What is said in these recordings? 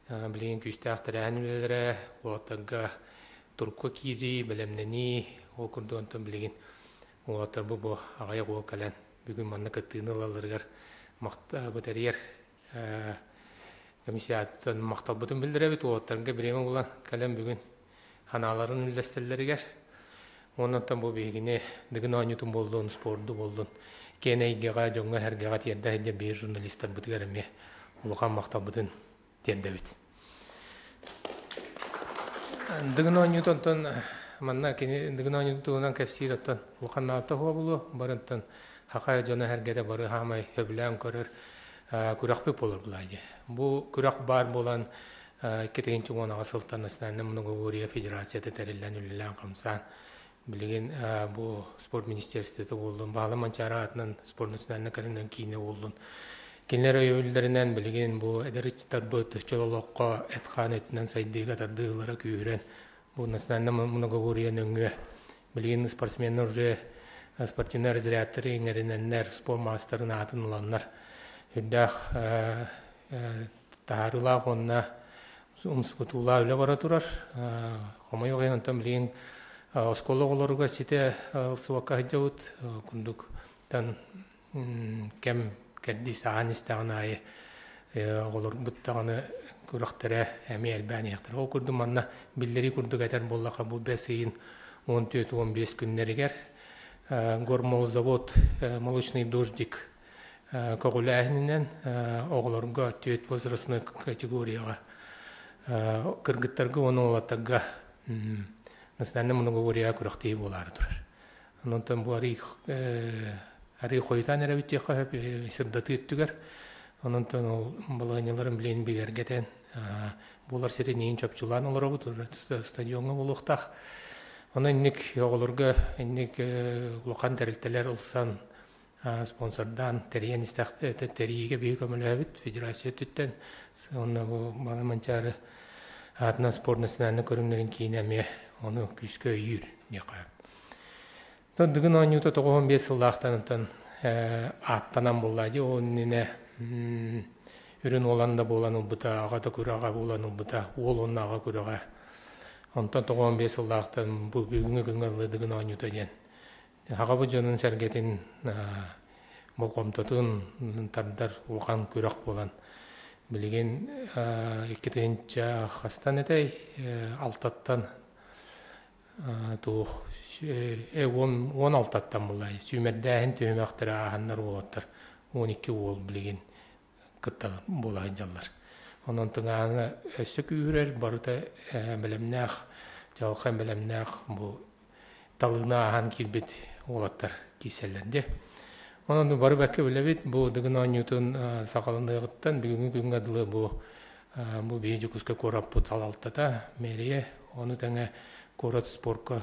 Билигин күүстээх тэрээһин үлэлэрэ, уолаттарга турукка киирии, бэлэмнэнии, ол курдук онтон билигин уолаттар бу аҕыйах уол кэлэн бүгүн манна кыттыыны ылалларыгар бу тэрийэр комиссияттан махталбытын биллэрэбит. Уолаттарга бириэмэ булан кэлэн бүгүн ханааларын үллэстэллэригэр. Онон бу биһигини Дыгын оонньуутун буоллун, спорду буоллун, киэн эйгэҕэ, дьоҥҥо-сэргэҕэ тиэрдэ сылдьар биир журналистарбытыгар эмиэ улахан махталбытын тиэрдэбит. Дыгын оонньуутун онтон манна кини Дыгын оонньуутун туһунан кэпсиир оттон улахан наата буолуо, барынтан хаха дьоно-сэргэтэ бары хаамай сөбүлээн көрөр күрэхпит буолар булаа дии. Бу күрэх баар буолан 2010 сылтан Национальная многоборье федерацията тэриллэн үлэлээн-хамсаан билигин бу спорт министерствота буоллун, Баала Манчаары аатынан спорт национальнай көрүҥүнэн киинэ буоллун. Кинилэр өйөбүллэринэн билигин бу эдэр ыччаттарбыт чөл олоххо эт-хаан өттүнэн сайдыыга тардыылара күүһүрэн бу национальнай многоборье нөҥүө билигин спортсменнар уже спортивнай разрядтары иҥэринэннэр спорт маастарын аатын ыланнар үрдээх таһаарыылаах уонна умсугутуулаах үлэ бара турар. Хомойуох иһин, онтон билигин оскуола оҕолоругар ситэ ылсыбакка сылдьабыт. Курдук кэм кэрдии саҕан истэҕин аайы оҕолорбут даҕаны күрэхтэрэ эмиэ элбээн иһиэхтэрэ. Ол курдук манна биллэрии курдук этэр буоллахха, бу бэс ыйын 14-15 күннэригэр Гормолзавод «Молочный дождик» көҕүлээһининэн оҕолорго түөрт возрастной категорияҕа кыргыттарга уонна уолаттарга национальнай многоборьеҕа күрэхтэһии буолаары турар. Онтон бу арый арый хойутаан эрэбит диэххэ сөп сырдатыы өттүгэр. Онтон ол балаһыанньаларын билигин бигэргэтэн буолар сирин иһин чопчулаан олоробут стадиоҥҥа буолуохтаах. Онон инник оҕолорго инник улахан тэрилтэлэр ылсан спонсордаан тэрийэн тэрийиигэ биһиги көмөлөһөбүт федерация өттүттэн. Онно бу Бала Манчаары аатынан спорт национальнай көрүҥнэрин киинэ эмиэ ону күүскэ өйүүр диэххэ. Дыгын оонньуута 95 сыллаахтан онтон ааттанан булла дии ол иннинэ үрүн уолан да буолан ылбыта, аҕа да күрэҕэ буолан ылбыта, уол уонна аҕа күрэҕэ. Онтон 95 сыллаахтан бу бүгүҥҥү күҥҥэ ылла Дыгын оонньуута диэн Аҕабыт дьонун-сэргэтин болҕомтотун тардар улахан күрэх буолан билигин 2 тыһыынча хастан этэй алтаттан туох 16-ттан буллай сүүмэрдээһин түһүмэхтэрэ ааһаннар уолаттар 12 уол билигин кытта буола сылдьаллар. Онон тыҥааһына өссө күүһүрэр, барыта бэлэмнээх, чаҕылхай бэлэмнээх бу талыыны ааһан киирбит уолаттар киирсэллэр дии. Онон бары бэккэ билэбит, бу Дыгын оонньуутун саҕаланыаҕыттан бүгүҥҥү күҥҥэ дылы бу биһи Дьокуускай куораппыт салалтата, мэрия, ону тэҥэ куорат спорка,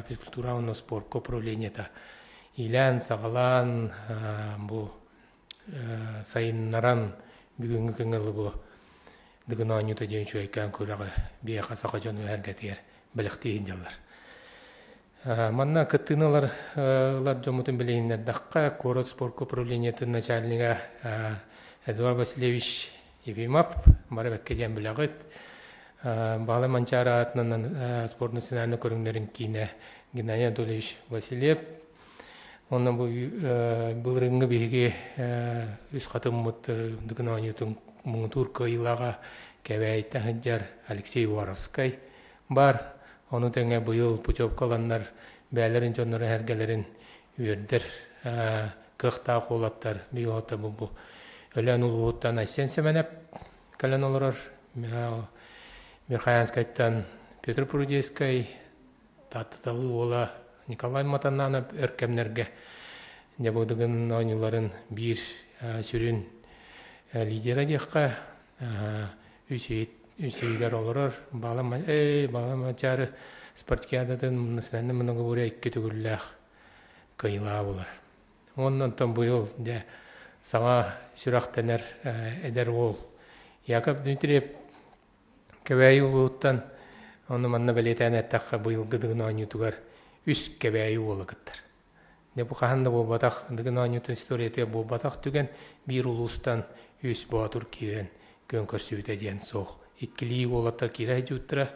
физкультура уонна спорка управлениета иилээн-саҕалаан бу сайыннаран бүгүҥҥү күҥҥэ бу Дыгын оонньуута диэн үчүгэйкээн күрэҕи биһиэхэ саха дьону эргэтигэр бэлэхтии сылдьаллар. Манна кыттыыны ылар ылар дьоммутун билиһиннэрдэххэ, куорат спорка управлениетын начальнига Эдуард Васильевич Ефимов, бары бэккэ диэн билэҕит. Баалы Манчаары аатынан спорт национальнай көрүҥнэрин киинэ Геннадий Анатольевич Васильев. Онно бу былырыыҥҥы биһиги үс хатыммыт Дыгын оонньуутун муҥутуур кыайыылааҕа Кэбээйиттэн сылдьар Алексей Уваровскай баар. Ону тэҥэ быйыл путевка ыланнар бэйэлэрин дьоннорун эһэргэлэрин үөрдэр кыахтаах уолаттар биһиги бу Өлөөн улууһуттан Айсен Сэмэнэп кэлэн олорор. Верхоянскайтан Петр Прудейскай, Тааттаталыы уола Николай Матананов өр кэмнэргэ Дьабыдыгын оонньууларын биир сүрүн лидера диэххэ үс ыйыгар олорор Баала Манчаары спартакиадатын национальнай многоборье икки төгүллээх кыайыылааҕа буолар. Уонна онтон быйыл дьэ саҥа сүрэхтэнэр эдэр уол Яков Дмитриев Кэбээйи улууһуттан ону манна бэлиэтээн эттэххэ, быйылгы Дыгын оонньуутугар үс Кэбээйи уола кыттар. Дьэ бу хаһан да буолбатах, Дыгын оонньуутун историятыгар буолбатах түгэн биир улуустан үс боотур киирэн күөн көрсүбүтэ диэн суох. Иккилии уолаттар киирэ сылдьыбыттара.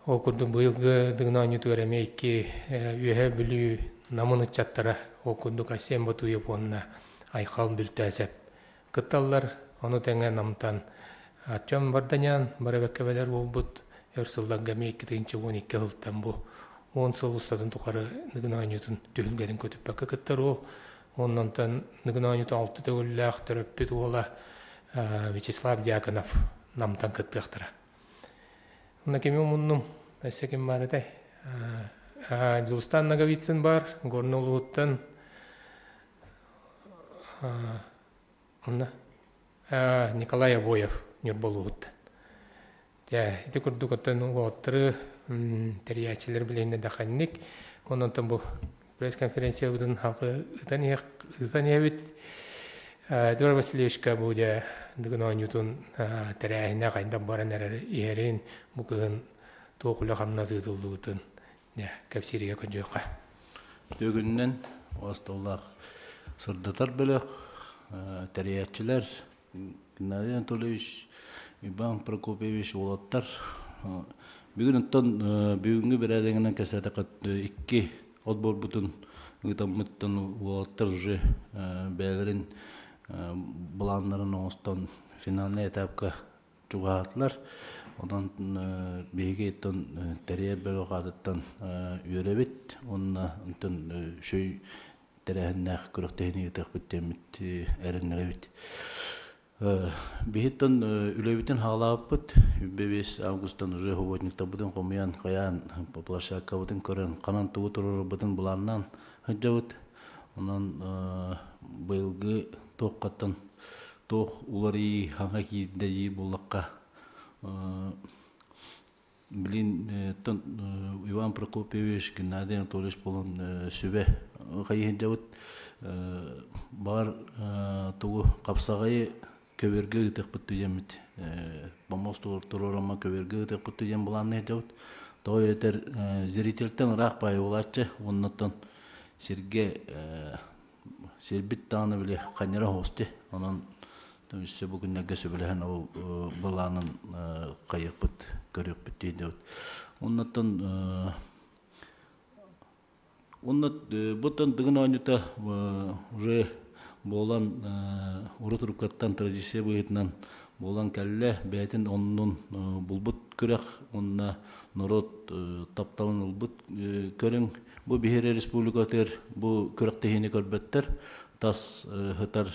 Ол курдук быйылгы Дыгын оонньуутугар эмиэ икки Үөһээ Бүлүү Намын ыччаттара, ол курдук Айсен Ботуев уонна Айхал Бүлтээсэп кытталлар. Ону тэҥэ Намтан Артем Варданян барабэккэбэлэр буолбут өр сылларга эмиэ 2012 сылтан бу 10 сыл устатын тухары Дыгын оонньуутун түһүлгэтин көтүппэккэ кыттар уол. Оннонтон Дыгын оонньуута алты төгүллээх төрөппүт уола Вячеслав Дьяконов Намтан кыттыахтара. Онно кими умуннум? Өссө ким баар этэй? Дьулустан Ноговицын бар, Горный улууһуттан онно Николай Обоев Ньурба улууһуттан. Дьэ, ити курдук оттон уолаттары тэрийээччилэр билиһиннэ даханник. Онон бу пресс-конференциябытын халқы ыытан иһэбит. Эдуард Васильевичка бу дьэ Дыгын оонньуутун тэрээһинэ хайдах баран эрэр иһэрин, бу кыһын туох үлэ-хамнас ыытыллыбытын дьэ кэпсииргэ көрдүөххэ. Бүгүннэн остоллаах сырдатар бөлөх тэрийээччилэр Геннадий Анатольевич, Иван Прокопьевич уолаттар бүгүн оттон бүгүҥҥү бэрээдэгинэн кэпсээтэххэ икки от буолбутун ыытаммыттан уолаттар уже бэйэлэрин былааннарын оҥостон финальнай этапка чугаһаатылар. Онон биһиги оттон тэрийэр бөлөх аатыттан үөрэбит уонна онтон үчүгэй тэрээһиннээх күрэхтэһиини ыытыахпыт диэммит эрэннэрэбит. Биһиттэн үлэбитин хаалаабыппыт. 5 августан уже субботниктарбытын хомуйан, хайаан площадкабытын көрөн, ханан тугу туруорарбытын былааннаан сылдьабыт. Онон быйылгы туоххаттан туох уларыйыы хаҥа киирдэ дии буллахха Блин, Иван Прокопьевич, Геннадий Анатольевич буолан сүбэ хайыһын баар тугу хапсаҕайы көбүөргэ ыытыахпыт диэммит помост туруорама көбүөргэ ыытыахпыт диэн былаанныы сылдьабыт. Тоҕо эбэтэр зрительтэн ыраах баайы буолааччы уоннаттан сиргэ сирбит даҕаны били ханньара оһуости. Онон өссө бу күннэргэ сөбүлэһэн ол былаанын хайыахпыт, көрүөхпүт диэбит. Оннуттан онно буттан Дыгын оонньуута уже буолан урут уруккаттан традиция быһыытынан буолан кэллэ. Бэйэтин оннун булбут күрэх уонна норуот тапталын ылбыт көрүҥ. Бу биһири республикатыгар бу күрэхтэһиини көрбөттөр. Тас сытар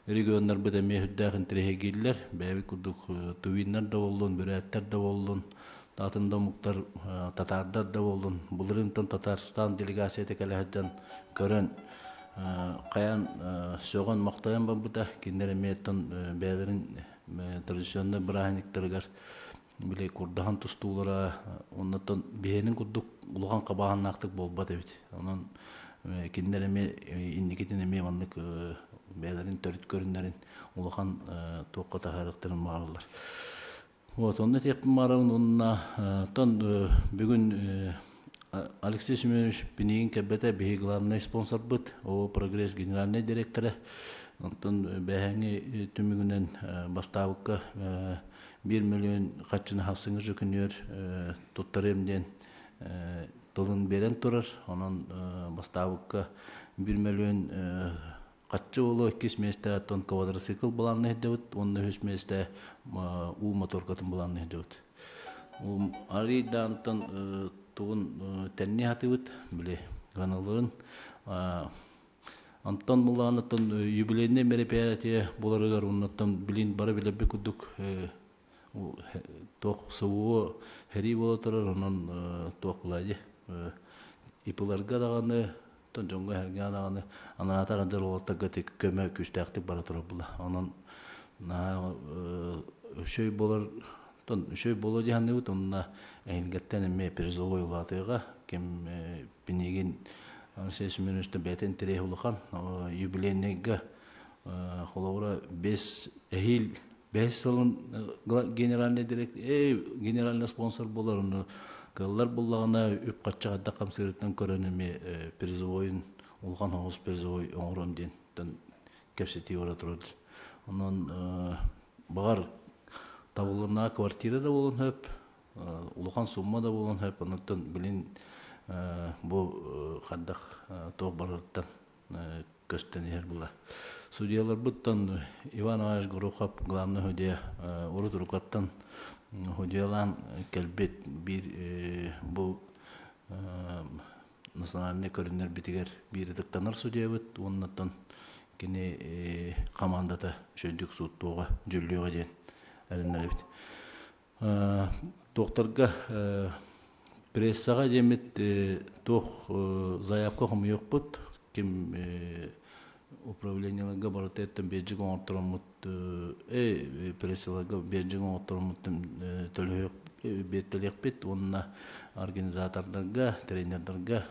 регионнарбыт эмиэ үрдээх интэриэһиргииллэр. Бэйэбит курдук тувиннар да буоллун, бүрээттэр да буоллун, атын да омуктар, татаардар да буоллун. Былырыынтан Татарстан делегацията кэлэ сылдьан көрөн, хайаан сөҕөн-махтайан барбыта. Кинилэр эмиэ бэйэлэрин традиционнай бырааһынньыктарыгар били курдаһан тустуулара оннуттан биһиэнин курдук улахан хабааһыннаахтык буолбат эбит. Онон кинилэр эмиэ инникитин эмиэ маннык бэйэлэрин төрүт көрүннэрин улахан туохха таһаарыахтарын баҕараллар. Вот, онно этиэхпин баҕарабын уонна оттон бүгүн Алексей Семенович Пинигин кэлбэтэ биһиги главный спонсорбыт, ООО «Прогресс» генеральнай директора. Онтон бэһээҥҥи түмүгүнэн бастаабыкка 1 миллион харчыны хассыҥҥы күнүгэр туттарыам диэн тылын биэрэн турар. Онон бастаабыкка 1 миллион харчы буолуо, иккис миэстэ оттон квадроцикл былаанна иһдебит уонна үһүс миэстэ уу моторкатын былаанна иһдебит. Арыйдаантан тугун тэнни хатыбыт, били ганаларын Онтон булаанаттан юбилейнай мероприятие буоларыгар оннуттан билин бары билэрбит курдук туох СВО сэрии буола турар, онон туох булаа дии ИПларга даҕаны, оттон дьоҥҥо-сэргэҕэ даҕаны анаата сылдьар уолаттарга көмө күүстээхтик бара турар буолла. Онон наһаа үчүгэй буолар, оттон үчүгэй буолуо дии саныыбыт уонна эһиилгэттэн эмиэ призовой улаатыаҕа ким Пинигин Алексей Семеновичтан бэйэтин интэриэһэ улахан. Юбилейныйга холобура бес эһиил бэһис сылын генеральный директор генеральный спонсор буолар онно кыаллар буллаҕына үп харчы хайдах хамсыырыттан көрөн эмиэ призовойун улахан соҕус призовой оҥорон диэн кэпсэтии бара турар. Онон баҕар Табылынаа квартира да буолун хөп, улахан сумма да буолун хөп, онуттан билин бу хаддах туох барыттан көстөн иһэр була. Судьяларбыттан Иван Иванович Горохов главный судья урут урукаттан судьялаан кэлбит биир бу национальный көрүннэрбитигэр биир ытыктанар судьябыт уоннаттан кини командата үчүгдүк сууттуоҕа, дьүллүөҕэ диэн эрэннэрэбит. Туохтарга прессаҕа диэммит туох заявка хомуйуохпут, ким управлениеларга барыта эттэн биэрдьик оҥортороммут прессаларга биэрдьик оҥортороммут төлөһүөх биэртэлиэхпит уонна организатордарга, тренердарга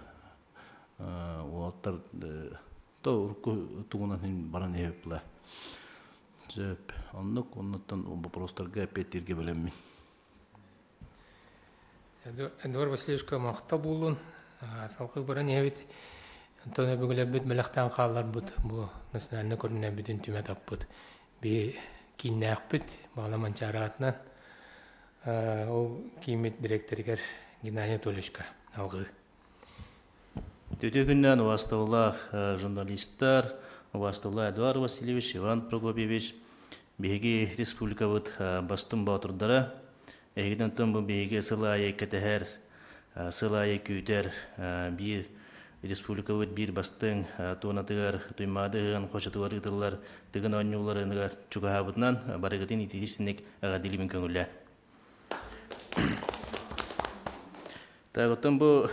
уолаттар то урукку тугунан баран иһэппилэ. Сөп. Оннук оннуттан вопростарга эппиэттииргэ бэлэммин. Эдуард Васильевичка махта буолун. Салгыы баран иһэбит. Онтон өбүгэлэрбит мэлэхтээн хаалларбыт бу национальнай көрүнэрбитин түмэ таппыт. Би кииннээхпит Бағла Манчаары ол кииммит директоригэр Геннадий Анатольевичка алгыы. Үтүө күннээн убаастабыллаах журналистар, убаастабыллаах Эдуард Васильевич, Иван Прокопьевич, биһиги республикабыт бастыҥ боотурдара, эһигитин бу биһиги сыл аайы кэтэһэр, сыл аайы күүтэр биир республикабыт биир бастыҥ туонатыгар Туймаада ыһыан хочотугар ыытыллар Тыгын оонньууларыныгар чугаһаабытынан барыгытын итиитисинник эҕэрдэлиибин көҥүллээн. Так, оттон бу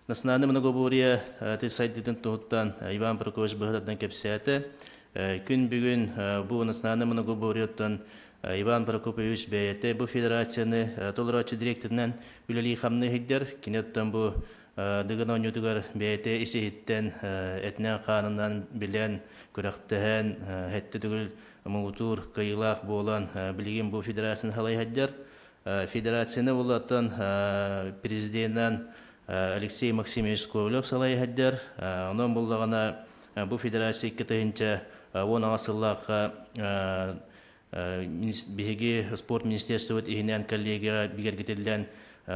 национальный многоборье сайдыытын туһуттан Иван Прокопьевич быһатардан кэпсээтэ. Күн бүгүн бу национальный многоборьеттан Иван Прокопьевич бэйэтэ бу федерацияны толорооччу директорынан үлэлии хамныы сылдьар. Кини оттон бу Дыгын оонньуутугар бэйэтэ ис-иһиттэн этинэн хаанынан билэн, күрэхтэһэн, хэттэ төгүл муҥутуур кыайыылаах буолан, билигин бу федерацияны салайһаддьар. Федерацияны булаттан президенынан Алексей Максимович Скобелев салайһаддьар. Онон буллаҕына бу федерация 2010 сыллаахха биһиги спорт министерствобыт иһинэн коллегияҕа бигэргитиллэн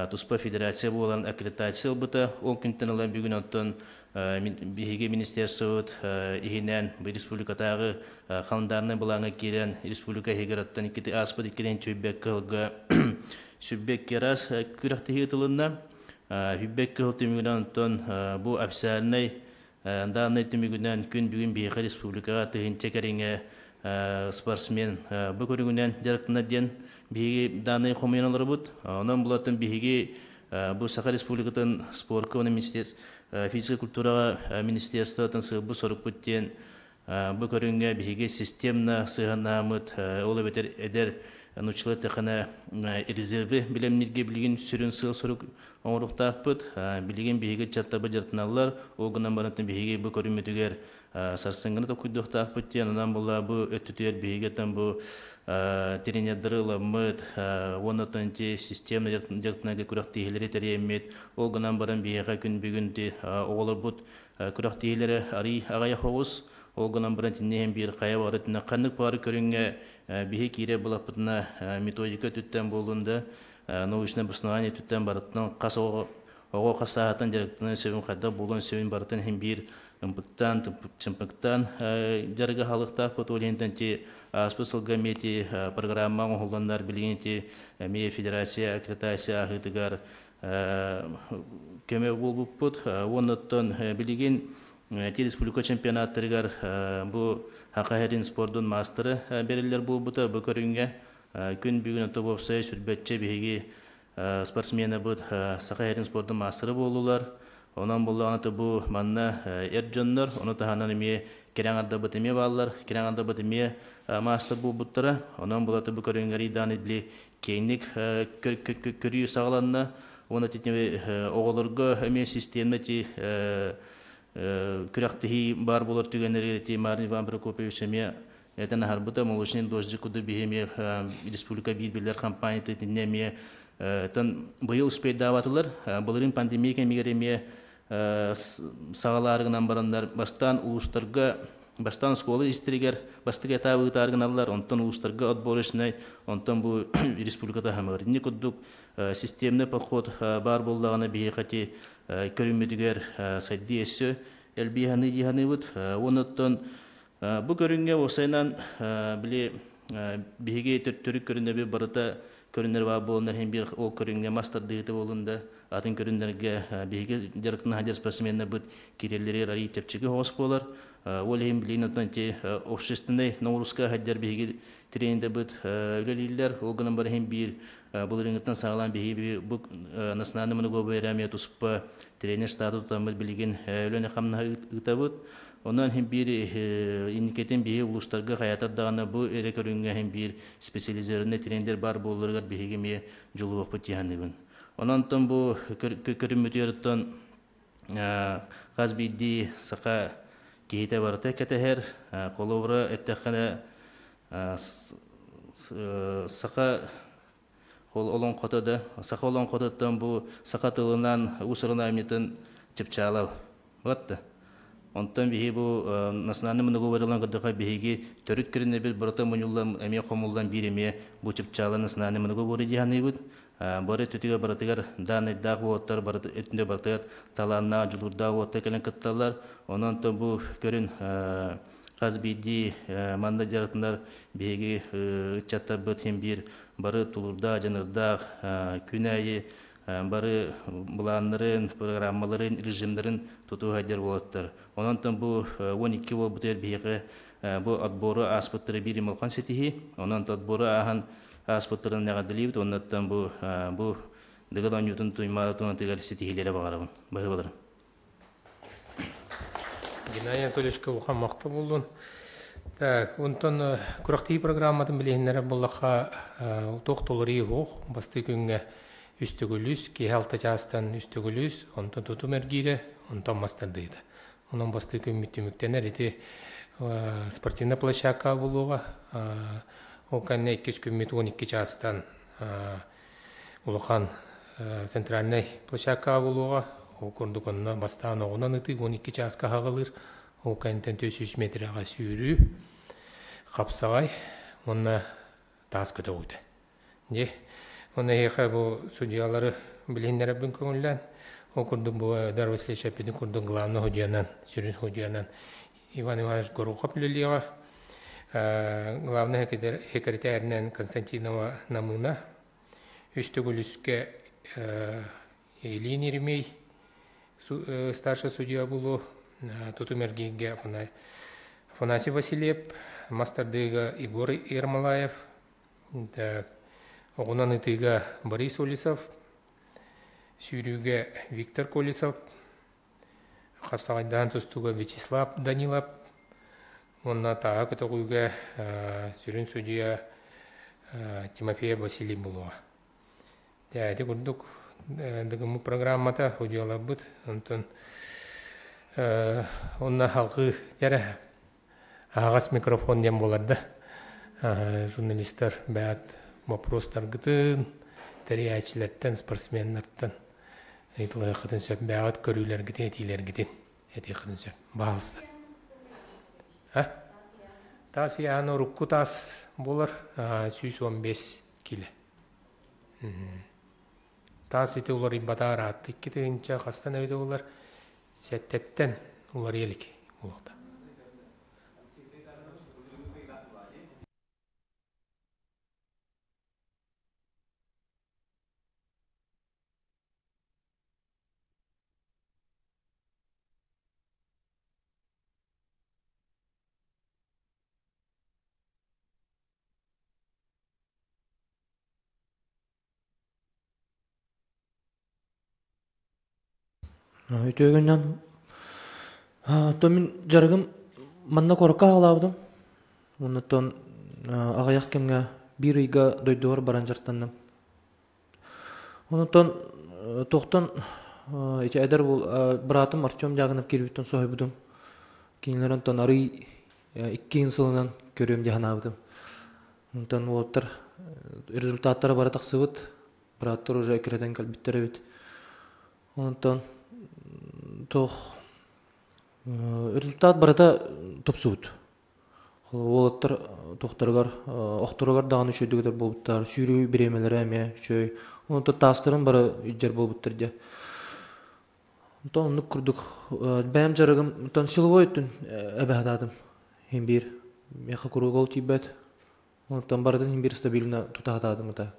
туспа федерация буолан аккредитация ылбыта. Ол күнтэн ыла бүгүн оттон биһиги министерствобыт иһинэн республикатааҕы халандаарнай былааҥҥа киирэн республика иһигэр оттон ааспыт иккитин сүүрбэккэ сылга сүүрбэкки араас күрэхтэһии ыытылынна. Сүүрбэкки сыл түмүгүнэн оттон бу официальнай Данный түмүгүнэн күн бүгүн биһиэхэ республикаҕа тыһыынча кэриҥэ спортсмен бу көрүҥүнэн дьарыктанар диэн биһиги данные хомуйан олоробут. Онон булатын биһиги бу Саха Республикатын спорка уонна физическэй культураҕа министерствотын сыалбыт сорукпут диэн бу көрүҥҥэ биһиги системно сыһыаннааммыт, ол эбэтэр эдэр нуччалыы эттэххинэ резервы билэмниргэ билигин сүрүн сыал-сорук оҥоруохтаахпыт. Билигин биһиги ыччаттарбыт дьарыктаналлар, ол гынан баран биһиги бу көрүммүтүгэр сарсыҥҥыны толкуйдуохтаахпыт диэн, онон була бу өттүтүгэр биһиги бу тренердары ыламмыт уонна ити системно дьарыктанарга күрэхтэһиилэри тэрийэммит, ол гынан баран биһиэхэ күн бүгүн оҕолорбут күрэхтэһиилэри арый аҕыйах оҕус, ол гынан баран итинниһин биир хайа бары ханнык бары көрүҥҥэ биһи киирэ булаппытына методика өттүттэн буоллун да, научное обоснование өттүттэн барыттан хас оҕо оҕо хас сааһыттан дьарыктанан сөбүн, хайдах буолуон сөбүн барытын иһин биир ымпыктаан чымпыктаан дьарыгы халыктаахпыт. Ол иһинтэн ти ааспыт сылга эмиэ ти программа оҥоһулланнар билигин ти эмиэ федерация аккредитация аһыытыгар көмө буолбуппут. Уоннаттан билигин ти республика чемпионаттарыгар бу Саха сирин спордун маастары бериллер буолбута. Бу көрүҥҥэ күн бүгүн ото сүрбэтчэ биһиги спортсменабыт Саха сирин спордун маастары буоллулар. Онон буллаҕына бу манна эр дьоннор, ону таһынан эмиэ кирэҥ ардабыт эмиэ бааллар, кирэҥ ардабыт эмиэ маастар буолбуттара. Онон булаты бу көрүҥҥэр идаан били киэҥник көрүү саҕаланна. Уонна оҕолорго эмиэ системно ти күрэхтэһии баар буолар түгэннэригэр ти Марин Иван Прокопьевич эмиэ этэн аһарбыта, молочный дождик курдук биһи эмиэ республика биир биллэр компанията итиннэ эмиэ тан быйыл успейдаабатылар. Былырыын пандемия кэмигэр эмиэ саҕалаарыгынан бараннар бастаан улуустарга Бастаан оскуола истэригэр бастакы этабы ыытаар гыналлар, онтон улуустарга отборочнай, онтон бу республика таһымыгар. Инни курдук системный подход баар буоллаҕына биһиэхэ ити көрүммүтүгэр сайдыы өссө элбии ханыы дии саныыбыт. Онуттан бу көрүҥҥэ уопсайынан били биһиги төттөрү көрүнэби барыта көрүннэр баар буоланнар иһин биир ол көрүҥҥэ мас тардыһыыта буолун да атын көрүннэргэ биһиги дьарыктана сылдьар спортсменнарбыт киирэллэригэр арыый чэпчэки соҕус буолар. Ол иһин билигин оттон ити общественнай ноҕурууска сылдьар биһиги тренердэрбит үлэлииллэр. Ол гынан баран иһин биир былырыыҥҥыттан саҕалаан биһиги бу национальный многобой эмиэ туспа тренер штаты тутаммыт билигин үлэни-хамнаһы ыытабыт. Онон иһин биир инникитин биһиги улуустарга хайатар даҕаны бу эрэ көрүҥҥэ иһин биир специализированный тренер баар буоларыгар биһиги эмиэ дьулуһуохпут дии саныыбын. Онон бу көрүммүтүгэр хас биирдии саха киһитэ барыта кэтэһэр. Холобура эттэххинэ, саха олоҥхото да, саха олоҥхотуттан бу саха тылынан уус-уран айымньытын чыпчаала вот. Онтон биһи бу национальный многоударылан көрдөхө биһиги төрүт көрүнэбит барыта муньуллан эмиэ хомуллан биир эмиэ бу чыпчаала национальный многоборье дии саныыбыт. Бары өттүтүгэр барытыгар даанайдаах уоттар барыта өттүндэ барытыгар талааннаах, дьулуурдаах уоттар кэлэн кытталлар. Онон бу көрүн хас биирдии манна дьарыктанар биһиги ыччаттарбыт хин биир бары тулуурдаах, дьаныардаах күн аайы бары былааннарын, программаларын, режимнэрин тутуһа сылдьар уолаттар. Онон бу 12 буолбутугар биһиэхэ бу отбору ааспыттары биир улахан ситиһии. Онон отбору ааһан ааспыттарын эҕэрдэлиибит. Оннуттан бу бу Дыгын оонньуутун Туймаада туонатыгар ситиһиилэри баҕарабын. Баһыыбаларын. Геннадий Анатольевичка улахан махтал буоллун. Так, онтон күрэхтэһии программатын билиһиннэрэр буоллахха, туох толоруу суох. Бастыы күҥҥэ үс төгүл үс, киэһэ 6 чаастан үс төгүл үс, онтон тутум эргиирэ, онтон мас тардыыта. Онон бастыы күммүт түмүктэнэр ити спортивная площадка буолуоҕа. Ол кэннэ иккис күммүт 12 чаастан улахан центральнай площадка буолуоҕа. Ол курдук онно бастаан оҕунан ытыы 12 чааска хаҕылыыр. Ол кэнниттэн 400 метрэҕэ сүүрүү, хапсаҕай уонна таас көтөҕүүтэ. Дьэ, онно эһиэхэ бу судьуйалары билиһиннэрэрбин көҥүллээн, ол курдук бу Эдуард Васильевич эппитин курдук главный судьуйанан, сүрүн судьуйанан Иван Иванович Горохов үлэлиэҕэ. Главный секретаринэн Константинова Намына, үс төгүл үскэ Ильин Еремей старший судья буолуо, Тутум эргииргэ Афанасий Васильев, мас тардыыга Егор Ермолаев, оҕунан ытыыга Борис Олесов, сүүрүүгэ Виктор Колесов, хапсаҕайдаан тустууга Вячеслав Данилов уонна тааһы көтөҕүүгэ сүрүн судьуйа Тимофеев Василий буолуоҕа. Ити курдук дыгыммыт программата судьуйаларбыт онтон онно халҕыы дьэрэ аһаҕас микрофон диэн буолар да журналистар бэйэт боппуруостаргытын тэрийээччилэртэн спортсменнартан ыйыталаһыаххытын сөп бэйэҕит көрүүлэргитин этиилэргитин этиэххитин сөп баһаалыста а таас ыйааһына урукку таас буолар 115 кило таас ити уларыйбата ыраатта 2 тыһыынча хастан эбитэ буолар сэттэттэн уларыйа илик буолуохта. Үтүөгүнэн то мин дьарыгым манна куоракка аҕалаабытым. Оннуттан аҕыйах кэмҥэ биир ыйга дойдубар баран дьарыктанным. Онтон туохтан ити эдэр быраатым Артем Дьяконов киирбиттэн соһуйбутум. Кинилэр онтон арый иккиһин сылынан көрүөм дии санаабытым. Онтон уолаттар результаттара бары тахсыбыт. Бырааттар уже эккирэтэн кэлбиттэр эбит. Онтон туох результат барыта тупсубут. Уолаттар тохторугар, охторугар даҕаны үчүгэйдик буолбуттар, сүүрүү бириэмэлэрэ эмиэ үчүгэй. Онтон таастарын бары илдьэр буолбуттар дии. Онтон оннук курдук бэйэм дьарыгым, онтон силовой өттүн эбэ сатаатым. Иһин биир миэхэ куруук ол тиийбэт. Онтон барытын иһин биир стабильно тута сатаатым ыта.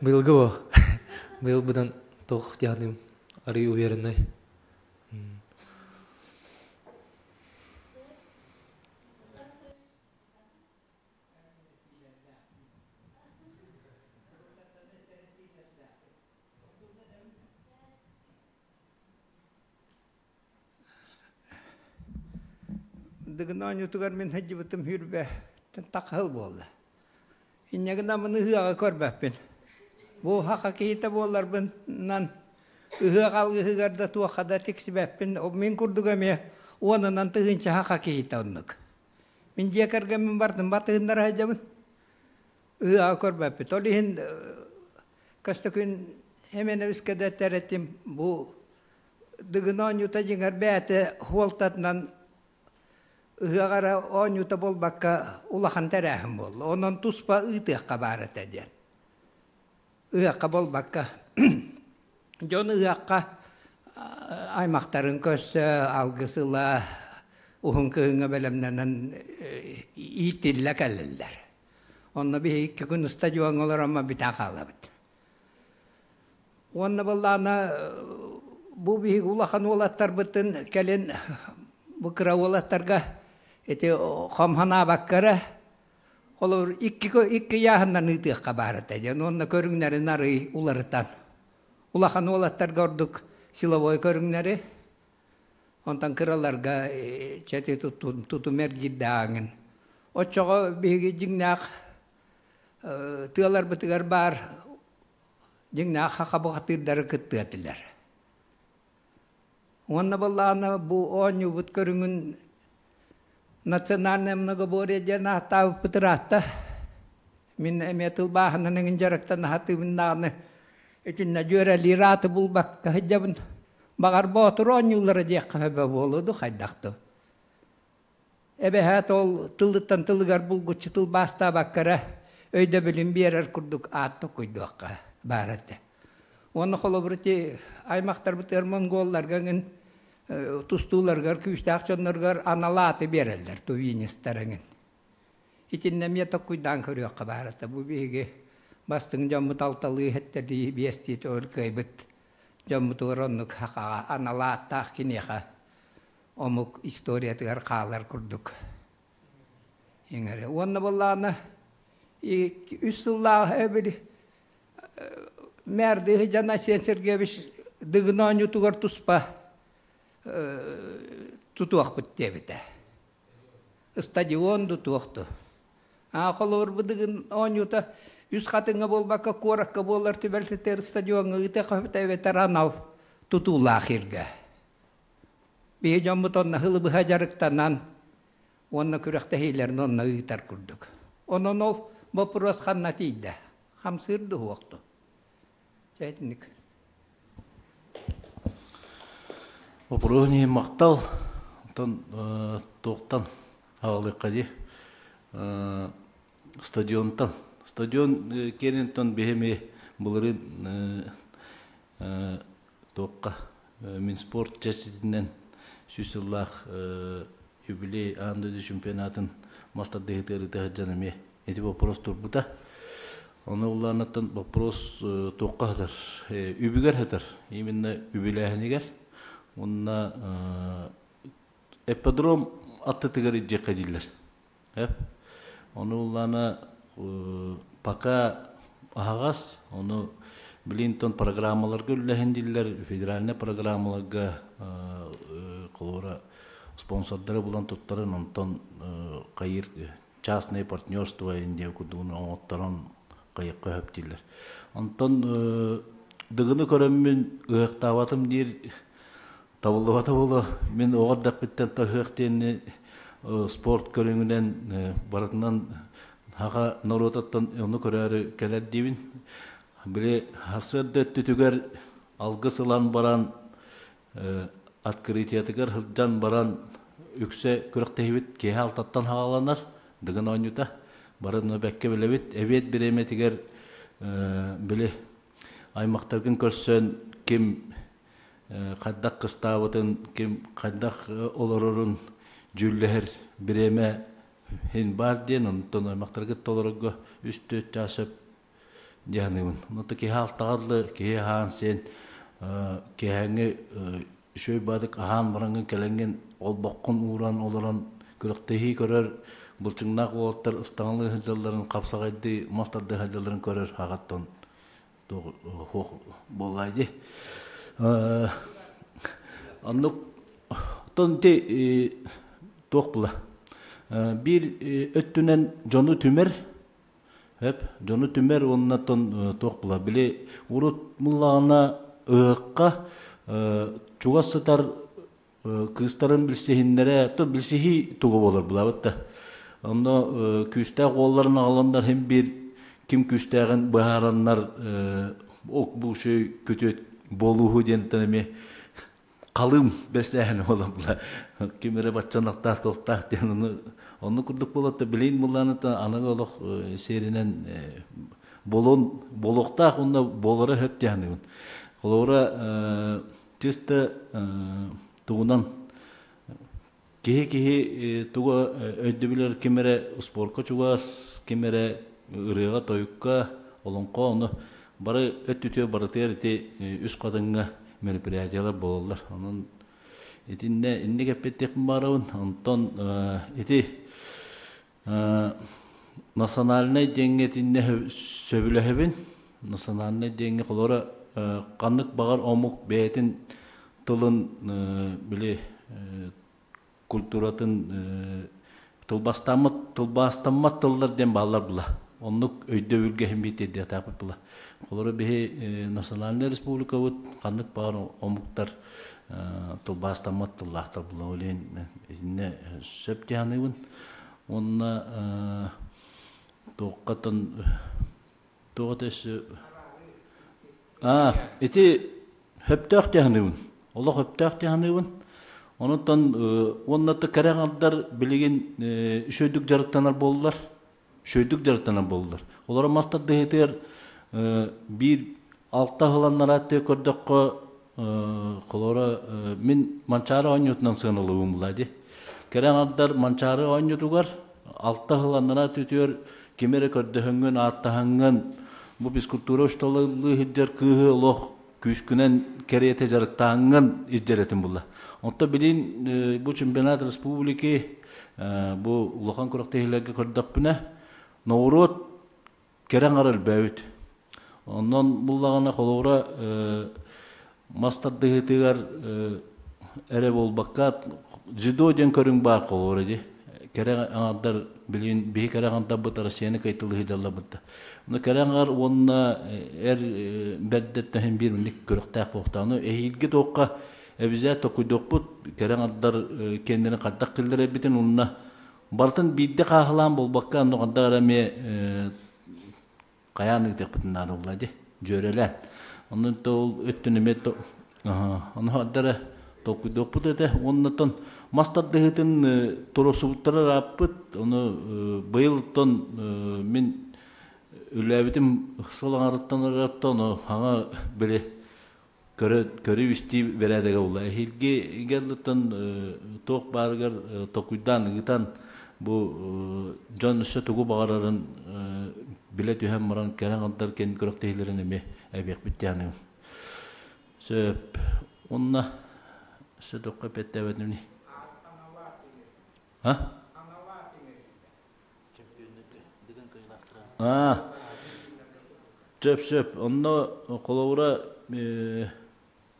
Быйылгы бу. Быйыл быдан туох диэхтим арый уверенный. Дыгын оонньуутугар мин сылдьыбытым сүүрбэттэн тахса буолла. Инньэ гынан ыһыаҕы көрбөппүн. Бу саха киһитэ буолларбынан ыһыах алгыһыгар да туохха да тиксибэппин. Мин курдук эмиэ уонунан тыһыынча саха киһитэ оннук. Мин дьиэ кэргэммин бардым батыһыннара сылдьабын. Ыһыаҕы көрбөппүт. Ол иһин Көстөкүүн Эмиэнэбискэ да этэр этим бу Дыгын оонньуута дьиҥэр бэйэтэ хуолтатынан ыһыах эрэ оонньуута буолбакка улахан тэрээһин буолла. Онон туспа ыытыахха баар этэ диэн. Ыһыахха буолбакка дьон ыһыахха аймахтарын көрсө, алгыс ыла, уһун кыһыҥҥа бэлэмнэнэн иитиллэ кэлэллэр. Онно биһиги икки күн стадиоҥҥа олороммо бүтэн хаалабыт. Уонна былаана бу биһиги улахан уолаттарбытын кэлин бу кыра уолаттарга ити хомханаабакка эрэ холобур икки икки ыйааһыннан ыытыахха баар этэ диэн уонна көрүҥнэрин арый уларытан улахан уолаттарга ордук силовой көрүҥнэри онтон кыраларга чэти тутум эргиирдээҕиҥин оччоҕо биһиги дьиҥнээх тыаларбытыгар баар дьиҥнээх саха бухатыырдары кыттыа этилэр. Уонна былаана бу оонньуубут көрүҥүн национальное многоборье диэн ааттаабыппыт ыраатта. Мин эмиэ тылбааһынан эҥин дьарыктана сатыыбын даҕаны итиннэ дьүөрэлиир ааты булбакка сылдьабын. Баҕар боотур оонньуулара диэххэ сөбө буолуо дуу хайдах дуу. Эбэһээт ол тылыттан тылыгар булгуччу тылбаастаабакка эрэ өйдөбүлүн биэрэр курдук аат токуйдуохха баар этэ. Уонна холобур ити аймахтарбытыгар монголларга эҥин тустууларыгар күүстээх дьонноругар анал ааты биэрэллэр тувинистар эҥин. Итиннэ эмиэ токуйдаан көрүөххэ баар этэ. Бу биһиги бастыҥ дьоммут алталыы иһэттэрдии биэстии төгүл кыайбыт дьоммутугар оннук хахаҕа анал ааттаах киниэхэ омук историятыгар хаалар курдук иҥэрэ. Уонна буоллаҕына үс сыллаах эбили мэрдыһы дьон Айсен Сергеевич Дыгын оонньуутугар туспа тутуохпут диэбитэ. Стадион тутуохту. А холобур бу Дыгын оонньуута үс хатыҥҥа буолбакка куоракка буолар түбэлтэтигэр стадиоҥҥа ыытыахха эбэтэр анал тутуулаах иргэ. Биһи дьоммут онно сылы быһа дьарыктанан уонна күрэхтэһиилэрин онно ыытар курдук. Онон ол боппуруос ханна тиийдэ? Хамсыыр дуһуохту. Чэ итинник. Боппуруоһун иһин махтал. Онтон туохтан аҕалыахха дии. Стадионтан. Стадион киэнинтэн биһи былырыын туохха Минспорт чэрчитинэн сүүс сыллаах юбилей аан дойду чемпионатын мас тардыһыытыгар ыыта сылдьан эмиэ ити боппуруос турбута. Ону улаанаттан боппуруос туохха сытар? Үбүгэр сытар. Именно үбүлээһинигэр. Уонна ипподром аттытыгар илдьиэххэ дииллэр. Ону улаана пока аһаҕас, ону билин программаларга үллэһин дииллэр, федеральнай программаларга холобура спонсордары булан туттарын, онтон хайыр частное партнерство диэн курдугун оҥотторон хайыкка хөп дииллэр. Онтон дыгыны көрөммүн ыһыктаабатым диир Табыллыбата буолуо. Мин оҕо эрдэхпиттэн таһыах диэнни спорт көрүҥүнэн барытынан саха норуотуттан ону көрөөрү кэлэр диибин. Били сарсыарда өттүтүгэр алгыс ылан баран Открытиятыгар сылдьан баран үксэ күрэхтэһибит киэһэ алтаттан хааланар Дыгын оонньуута. Бары бэккэ билэбит. Эбиэт бириэмэтигэр били аймахтаргын көрсөн ким хайдах кыстаабытын, ким хайдах олорорун дьүүллэһэр бириэмэ хин баар диэн, онтон аймахтаргыт толорорго үс-түөрт чаас сөп дии саныыбын. Онто киһи алтаҕа киһи аһаан сиэн киэһээҥҥи үчүгэй баадык аһаан бараҥҥын кэлэҥҥин олбоххун ууран олорон күрэхтэһии көрөр былчыҥнаах уолаттар ыстаҥалыы сылдьалларын хапсаҕайдыы мас тардыы сылдьалларын көрөр аҕаттан туох буоллай дии. Оннук оттон ити туох була биир өттүнэн дьону түмэр Эп, дьону түмэр уонна оттон туох була били урут муллаҕына ыһыкка чугас сытар кыыстарын билсиһиннэрэ то билсиһии туга буолар булабыт да онно күүстээх уолларын аҕаланнар хим биир ким күүстээҕин быһаараннар ок бу үчүгэй күтүөт буолууһу диэнтэн эмиэ халыым бэсээһин буолан ким эрэ баччанахтаах туохтаах диэн ону онну курдук буолатта билин буллааныта аныгы олох сиэринэн болон болуохтаах уонна буолара сөп диэханыбын холобура чисто тугунан киһи киһи туга өйдөбүлэр ким эрэ спорка чугас ким эрэ ырыаҕа тойукка олоҥхо ону бары өттүтүө барытыгар ити үс хатыҥҥа мероприятиялар буолаллар онон итиннэ инник эппиттиэхпин баарабын онтон ити национальнай диэҥҥэ итиннэ сөбүлэһэбин национальнай диэҥҥэ холобура ханнык баҕар омук бэйэтин тылын били культуратын тылбастаммыт тылбаастаммат тыллар диэн бааллар була оннук өйдөбүлгэ иһин биир була холобура биһи национальнай республикабыт ханнык баҕар омуктар тылбаастаммат тыллаахтар була ол иһин итиннэ сөп дии саныыбын уонна туоххатан туох өссө аа ити хөптөөх дии саныыбын олох өптөөх дии саныыбын онуттан уонна кэрэ аҥардар билигин үчүгэйдик дьарыктанар буоллулар үчүгэйдик дьарыктанар буоллулар олоро мас тардыһыытыгар биир алта ыһыланнараат көрдөххө холоро мин Манчаары оонньуутунан сыаналыыбын булаа дии кэрэ аҥардар Манчаары оонньуутугар алта ыһыланнараа түтүөр ким эрэ көрдөһөҥҥүн ааттаһаҥҥын бу физкультура учууталлыы сылдьар кыыһы олох күүскүнэн кэриэтэ дьарыктааҥҥын илдьэрэтин булла. Онто билин бу чемпионат республики бу улахан күрэхтэһиилэргэ көрдөхпүнэ норуот кэрэ аҥара элбээбит. Онон буллаҕына холобура мас тардыһыытыгар эрэ буолбакка дзюдо диэн көрүҥ баар холобура дии. Кэрэ аҥардар билигин биһи кэрэ аҥардарбыт Россияны кыайталыы сылдьалларбыт да. Ону кэрэ аҥар уонна эр бэрдэттэн биир минник көрүөхтээх буолуохтаах. Ону эһиилги туохха эбизээ токуйдуохпут кэрэ аҥардар кэннэрин хайдах киллэрэрбитин уонна барытын биирдэ хааһылаан буолбакка онно ханна эрэ эмиэ хайаан ыытыахпытын наада буолла дии дьүөрэлээн онон ол өттүн эмиэ ону ардара толкуйдуохпут этэ уоннатон мас тардыһыытын туруорсубуттара ырааппыт ону быйыл мин үлээбитим сыл аҥарыттан ыраатта ону хаҥа били көрүү-истии бэрээдэгэ буолла. Эһиилги гэллыттан туох баарыгар толкуйдаан ыытан бу дьон өссө тугу баҕарарын билэ түһэн баран кэрэ аҥардар кэн күрэхтэһиилэрин эмиэ эбиэхпит диэханыбын. Сөп. Онно өссө туохха эппиэттээбэтим А? Аа, сөп сөп. Онно холобура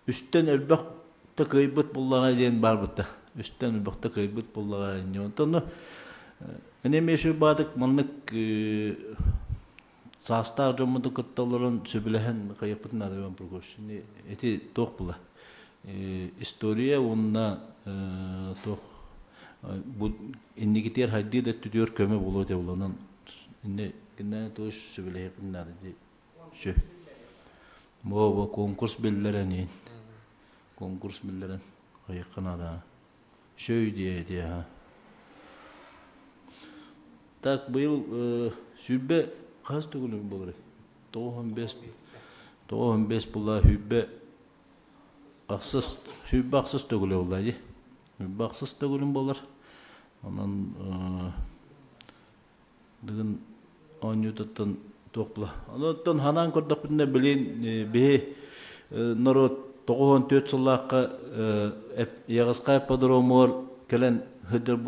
үстэн элбэх да кыайбыт буллаҕа диэн баарбыта. Үстэн элбэх да кыайбыт буллаҕа диэн. Онтон эне эмиэ баатык маннык саастаах дьоммуту кытта олорон сөбүлэһэн кыайыахпытын наада Иван Прокопьевич. Ити туох була? История уонна туох бу инникитигэр хайдыы да өттүтүгэр көмө буолуо этэ буланан инне киннээн туох сөбүлэһиэхпин наада дии. Сөп. Бу конкурс биллэр эниин. Конкурс биллэрэн хайыахха наада. Шөй диэ диэ. Так быйыл сүүрбэ хас төгүл буолар? 95 95 була сүүрбэ ахсыс сүүрбэ ахсыс төгүлэ буолла дии. Сүүрбэ ахсыс төгүлүн буолар. Онон Дыгын оонньуутуттан туох була. Онон ханаан көрдөхпүтүнэ билин биһи норуот 94 сыллаахха Яҕыскай ипподромугар кэлэн сылдьар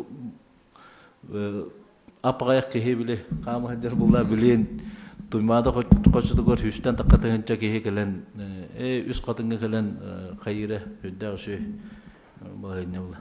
апаҕайах киһи били хаама сылдьар булла билин Туймаада хочотугар сүүстэн тахха тыһыынча киһи кэлэн үс хатыҥҥа кэлэн хайыыра үрдээх үчүгэй балаһыанньа була.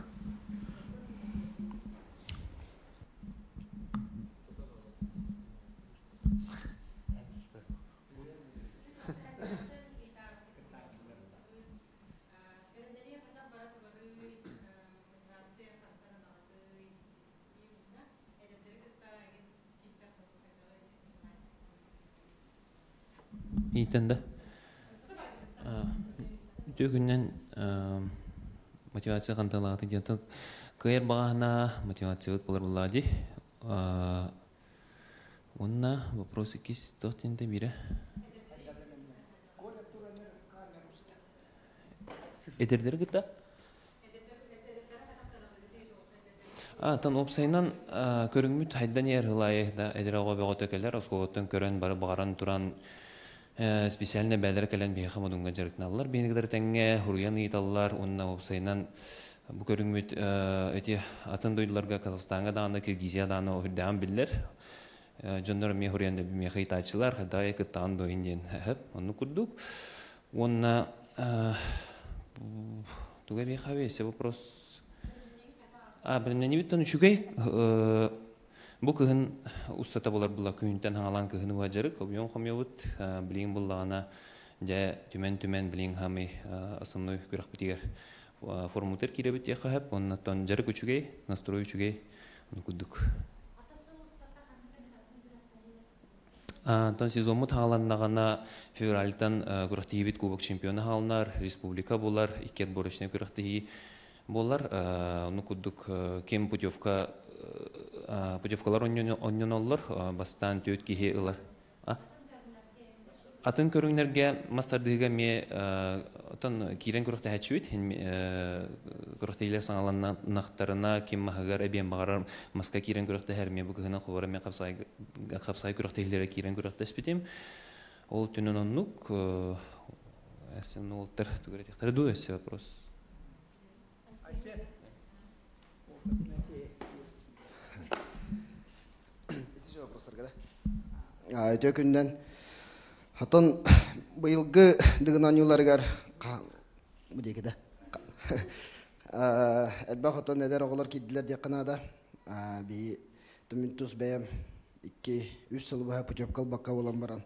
Иитэн да үтүө күнүнэн мотивация ханталаата диэн кыайар баҕаһына мотивациябыт болар буллаа дии уонна вопрос иккис туох диэнтэ биирэ эдэрдэри кытта Тон уопсайынан көрүҥмүт хайдан иһэр ылайы да эдэр оҕо бөҕөтө кэлэр оскуолаттан көрөн бары баҕаран туран специально бээлэрэ кэлэн биһиэхэ модуҥҥа дьарыктаналлар биһиги тэҥҥэ хуруйан ыйыталлар уонна уопсайынан бу көрүҥмүт эти атын дойдуларга Казахстаҥҥа даҕаны Киргизия даҕаны үрдээҕин биллэр дьоннор эмиэ хуруйан миэхэ ыйытааччылар хайдах кыттаҕын дуойун диэн оннук курдук уонна туга биэхэ еще вопрос бэлэмнэниибиттэн үчүгэй бу кыһын устата булар була күһүнтэн хаҥалаан кыһыны быһа дьарык объем хомуйабыт билигин буллаҕына дьэ түмэн-түмэн билигин хамый основной күрэхпитигэр формутер киирэбит диэххэ сөп уонна дьарык үчүгэй настрой үчүгэй ону курдук Онтон сезоммут хааланнаҕына февральтан күрэхтэһиибит Кубок чемпиона хаалынар, республика булар, икки отборочнай күрэхтэһии буолар. Ону курдук ким путевка путевкалар онньоноллор, бастаан түөрт киһи ылар. Атын көрүҥнэргэ мас тардыһыыга эмиэ оттон киирэн күрэхтэһээччибит. Күрэхтэһиилэр саҥаланнахтарына ким маһыгар эбиэн баҕарар маска киирэн күрэхтэһэр эмиэ бу кыһынан хобор эмиэ хапсаҕай күрэхтэһиилэрэ киирэн күрэхтэспитим. Ол түнэн оннук уолаттар тугу дуу өссө вопрос. Үтүө күннэн Хотон быйылгы Дыгын оонньууларыгар бу диэки да элбэх хотон эдэр оҕолор киирдилэр диэххэ наада. Би мин тус бэйэм икки үс сыл быһа путевка ылбакка буолан баран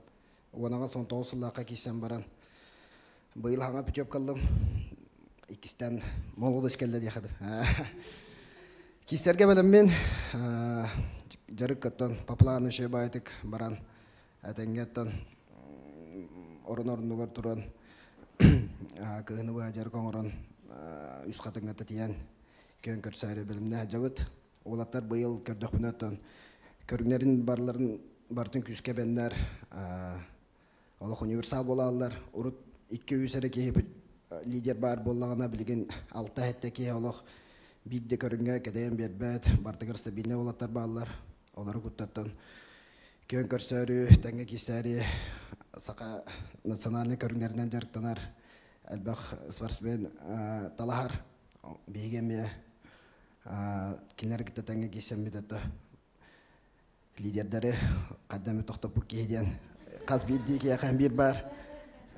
уонаҕа 19 сыллаахха киирсэн баран быйыл хаҥа путевка ыллым. Иккистэн молодость кэллэ диэхэ Киисэргэ бэлэммин дьарык оттон по плану еще баайтык баран этэҥҥэ оттон орун орунугар туран кыһыны быһа дьарык оҥорон үс хатыҥҥа тэтийэн күөн көрсөөрү бэлэмнээх дьабыт. Уолаттар быйыл көрдөхпүнэ оттон көрүҥнэрин барыларын барытын күүскэ эбэннэр олох универсал буолаллар. Урут 2-3 эрэ киһи лидер баар буоллаҕына, билигин 6-7 киһи олох биир да көрүҥҥэ кэдэйэн биэрбэт, бардыгар стабильнай уолаттар бааллар. Олору куттаттан күөн көрсөөрү, тэҥҥэ киирсээри саха национальнай көрүҥнэринэн дьарыктанар элбэх спортсмен талаһар. Биһиги эмиэ кинилэр кытта тэҥҥэ киирсэммит это лидердэри хадда эмэ тохтоппут киһи диэн хас биирдии киһиэхэ биир баар.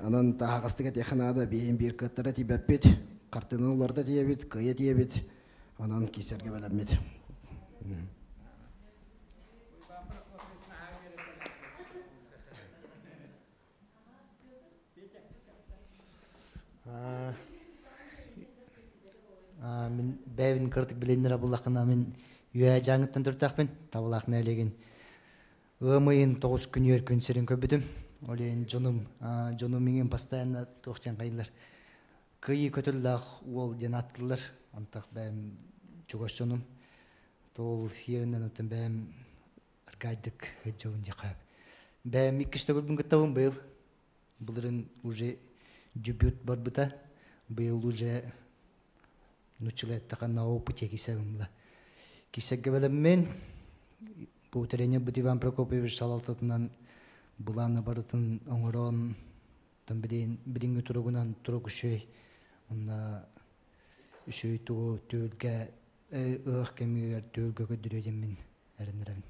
Онон таһаҕастык этиэххэ наада, биһин биир кыаттара тиийбэппит, хартыынаны уларыта тиийэбит, кыайа тиийэбит, онон киирсэргэ бэлэммит. Мин бэйэбин кыратык билиннэрэ буллаххына мин үөһээ Дьааҥыттан төрүттээхпин, Табалаах нэһилиэгин ыам ыйын 9 күнүгэр күн сирин көрбүтүм. Ол иһин дьонум дьонум миигин постоянно туох диэн хайыылар. Кыйы көтөллөөх уол диэн аттылар. Антах бэйэм чугас дьонум. Тол сиэринэн оттон бэйэм аргайдык сылдьабын диэххэ. Бэйэм иккис төгүлбүн кыттабын быйыл. Былырын уже дебют барбыта. Быйыл уже нуччалыы эттэххэ на опыте кисэбин Кисэргэ бэлэммин. Бу тренербит Иван Прокопьевич салалтатынан былааны барытын оҥорон, оттон билигин билиҥҥи туругунан турук үчүгэй. Онно үчүгэй тугу түһүлгэ ыһыах кэмигэр түһүлгэ көрдөрүө диэммин эрэнэрэбин.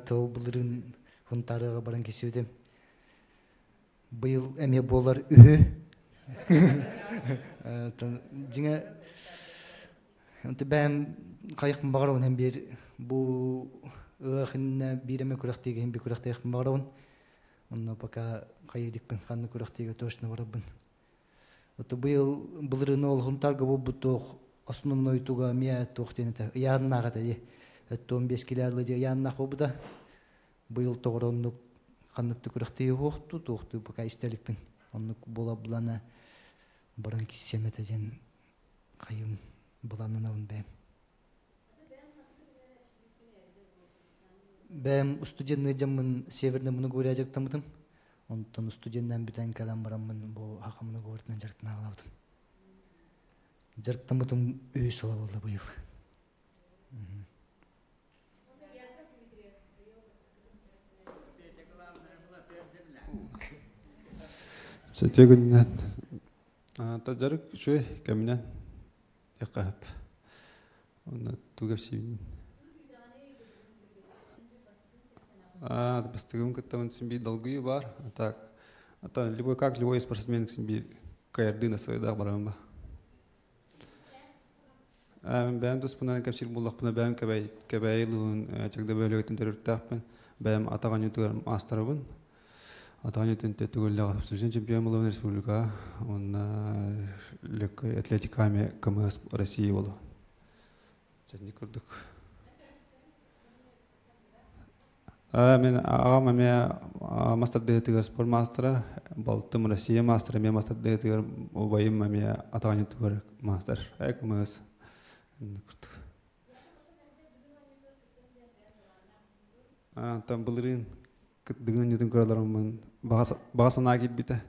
Тыл былырыын Хунтаарыга баран кисибитим. Быйыл эмиэ буолар үһү. Дьиҥэ бэйэм хайыахпын баҕарабын һэн биир бу ыах иннинэ биир эмэ күрэхтиигэ иһин биир күрэхтиэхпин баҕарабын. Онно пока хайыы иликпин ханна күрэхтиигэ точно барарбын. Ото быйыл былырыын ол Хунтаарга буолбут туох основной туга эмиэ туох диэн этэ ыйааннаах этэ дии. Өттө 15 килэ дии ыйааннаах буолбута. Быйыл тоҕо оннук ханнык да күрэхтэһии суохтуу, туохтуу пока истэ иликпин. Оннук буола булана баран киссиэм этэ диэн хайым былааннанабын бэйэм. Бэйэм студенный дьаммын Северный Многогорье дьарыктаммытым. Онтон студеннаан бүтэн кэлэн бараммын бу Хаха Многогорьетынан дьарыктанаалаабытым. Дьарыктаммытым үһүс сыла буолла быйыл. Сөтүө күнүнэн дьарык үчүгэй кэминэн диэххэ сөп. Онно тугу кэпсиибин? Бастыгым кытта син биир долгуйуу баар. А так, а любой как любой спортсмен син биир каярдыы настроедаах барабын ба. Бэйэм туспунан кэпсиир буоллахпына, бэйэм Кэбээйи улууһун Чагда бөһүөлэгиттэн төрүттээхпин. Бэйэм атах оонньуутугар маастарабын. Атах оонньуутун төгүллээх абсолютнай чемпион буолабын республикаҕа уонна легкой атлетиками КМС России буолуо. Чэнник курдук. Мин аҕам эмиэ мас тардыһыытыгар спорт маастара, балтым Россия маастара эмиэ мас тардыһыытыгар, убайым эмиэ атах оонньуутугар маастар. КМС. Антон былырыын Дыгын оонньуутун көрөлөрүммун баҕа санаа киирбитэ.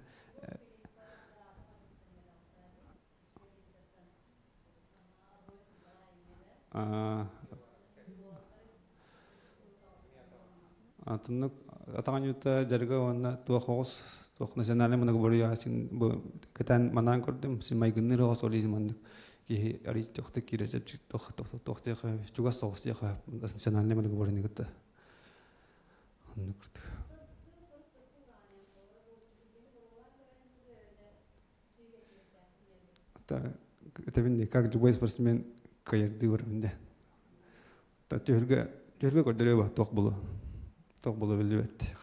Атыннык атаҕанньыта дьарыга уонна туох оҕус туох национальный многоборье син бу кэтэн манаан көрдүм син майгынныыр оҕус ол иһин маннык киһи арый тохто киирэр чэпчик тох тох тох чугас соҕус диэхэ национальный многоборьены кытта оннук курдук. Этэбин как любой спортсмен кыайардыы барабын да. Түһүлгэ түһүлгэ көрдөрүө ба туох булу туох булу биллибэт.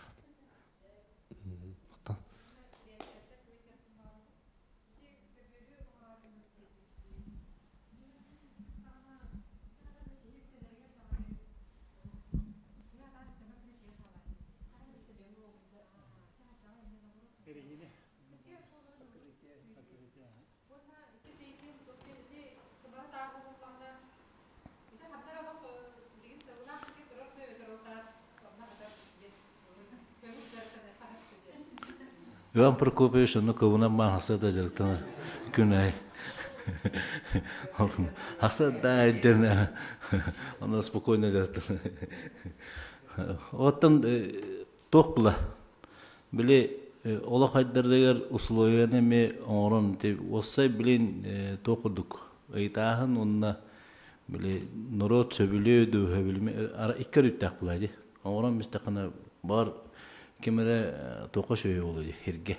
Иван Прокопьевич онно кыбынан баан хаса да дьарыктанар күн ай. Хаса да айден онно спокойно дьарыктанар. Оттон туох була? Били олох айдарыгар условияны эми оҥорон уоссай билин туох курдук ыйытааһын уонна били норуот сөбүлүө дуу сөбүлүмэ икки өрүттээх буолаа дии. Оҥорон истэххинэ бар ким эрэ туохха үчүгэй буолуо дии сиргэ